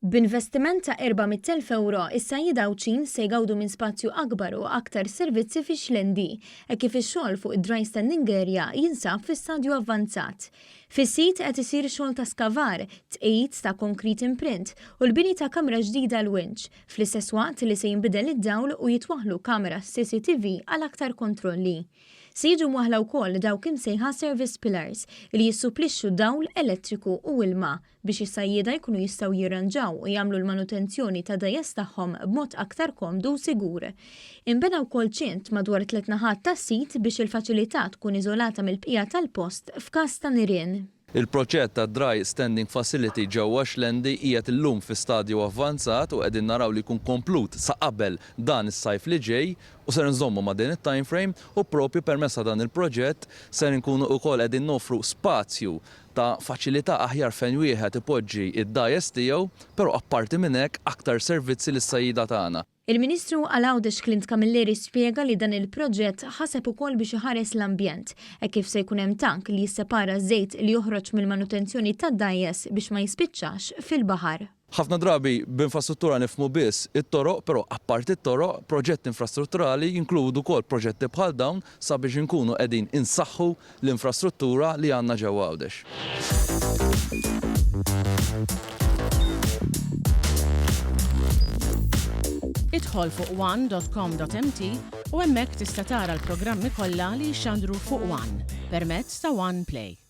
B'investiment ta' 400,000 ewro, is-sajjieda Għawdxin se jgawdu minn spazju akbar u aktar servizzi fix-Xlendi, hekk kif ix-xogħol fuq id-dry standing area jinsab fi stadju avvanzat. Fis-sit qed isir xogħol ta' skavar, tqegħid ta' concrete imprint u l-bini ta' kamra ġdida għall-winch, fl-istess waqt li se jinbidel id-dawl u jitwaħħlu kameras CCTV għal aktar kontrolli. Se jiġu mwaħħla wkoll dawk imsejħa service pillars li jissupplixxu dawl elettriku u ilma biex is-sajjieda jkunu jistgħu jirranġaw u jagħmlu l-manutenzjoni tad-dgħajjes tagħhom b'mod aktar komdu u sigur. Inbena wkoll ċint madwar tlett naħat tas-sit biex il-faċilità tkun iżolata mill-bqija tal-post f'każ ta' nirien. Il-proġett ta' Dry Standing Facility ġewwa Xlendi qiegħed illum fi stadju avvanzat u qegħdin naraw li jkun komplut sa qabel dan is-sajf li ġej u ser nżommu ma' din it-time frame u propju permezz ta' dan il-proġett ser inkunu ukoll qegħdin noffru spazju ta' faċilità aħjar fejn wieħed ipoġġi d-dgħajjes tiegħu però apparti minn hekk aktar servizzi lis-sajjieda tagħna. Il-Ministru għal Għawdex Clint Camilleri spjega li dan il-proġett ħaseb ukoll biex iħares l-ambjent, hekk kif se jkun hemm tank li jissepara ż-żejt li joħroġ mill-manutenzjoni tad-dgħajjes biex ma jispiċċax fil-baħar. Ħafna drabi b'infrastruttura nifhmu biss it-toroq, però apparti t-toroq, proġetti infrastrutturali jinkludu wkoll proġetti bħal dawn sabiex inkunu qegħdin insaħħu l-infrastruttura li għandna ġewwa Għawdex. Idħol fuq one dot com dot mt u hemmhekk tista' tara l-programmi kollha li jixxandru fuq one permezz ta' One Play.